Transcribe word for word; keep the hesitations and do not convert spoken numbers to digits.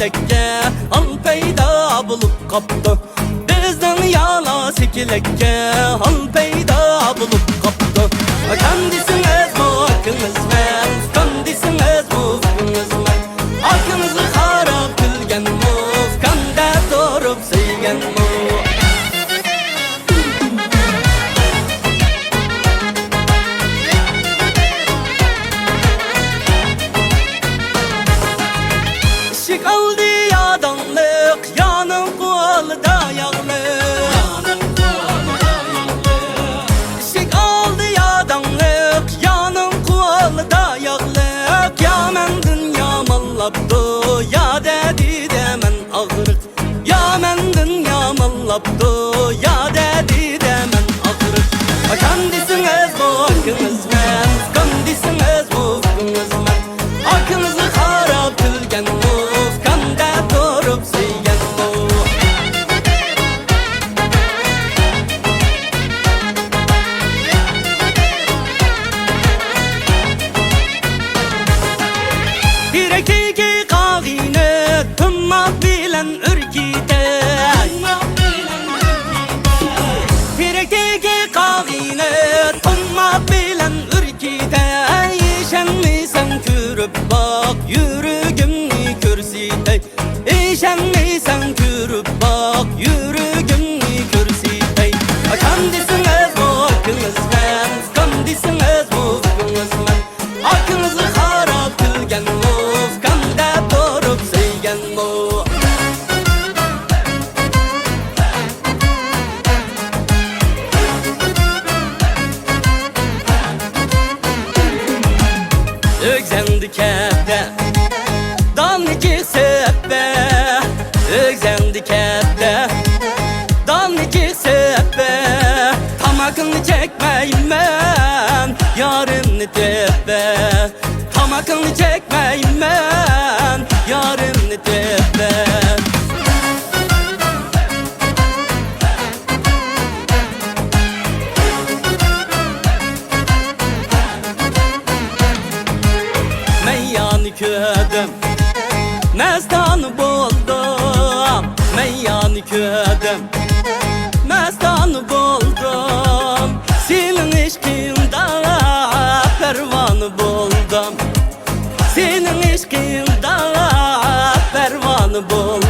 سەككە ھال پەيدا بولۇپ قاپتۇ. بىزنىڭ يالا سېكىلەككە ھال پەيدا بولۇپ قاپتۇ. ئاكام دېسىڭىز بۇ ئاكىڭىزمەن، ئۇكام دېسىڭىز بۇ ئۇكىڭىزمەن. ئاكىڭىزغا قاراپ كۈلگەنمۇ، ئۇكام دەپ تۇرۇپ سۆيگەنمۇ. ئىشىك ئالدى يا داڭلىق، يانىڭ قولىدا ياغلىق. ئىشىك ئالدى يا داڭلىق، يانىڭ قولىدا ياغلىق. يا مەندىن يامانلاپتۇ، يا دەردىدە مەن ئاغرىق. يا مەندىن يامانلاپتۇ، يا دەردىدە مەن ئاغرىق. ئاكام دېسىڭىز بۇ ئاكىڭىزمەن، ئۇكام دېسىڭىز بۇ ئۇكىڭىزمەن. ئاكىڭىزغا قاراپ كۈلگەنمۇ، ئۇكام دەپ تۇرۇپ سۆيگەنمۇ. تېرەكتىكى قاغىنى تۇماق بىلەن ئۈركۈتەي. تېرەكتىكى قاغىنى تۇماق بىلەن ئۈركۈتەي. ئىشەنمىسەڭ كۆرۈپ باق، يۈرىكىمنى كۆرسىتەي. ئىشەنمىسەڭ كۆرۈپ باق، يۈرىكىمنى كۆرسىتەي. ئاكام دېسىڭىز بۇ ئاكىڭىزمەن، ئۇكام دېسىڭىز بۇ ئۇكىڭىزمەن. ئاكىڭىزغا قاراپ كۈلگەنمۇ، ئۇكام دەپ تۇرۇپ سۆيگەنمۇ. ئۆگزەڭدە كەپتە داننى چىقسەپە، ئۆگزەڭدە كەپتە داننى چىقسەپە. تاماكىڭنى چەكمەيمەن، يارىمنى تۆپە. تاماكىڭنى چەكمەيمەن، يارىمنى تۆپە. مەييانى كۆردۈم، مەستانە بولدۇم. مەييانى كۆردۈم، مەستانە بولدۇم. سېنىڭ ئىشقىڭدا پەرۋانە بولدۇم. سېنىڭ ئىشقىڭدا پەرۋانە بولدۇم.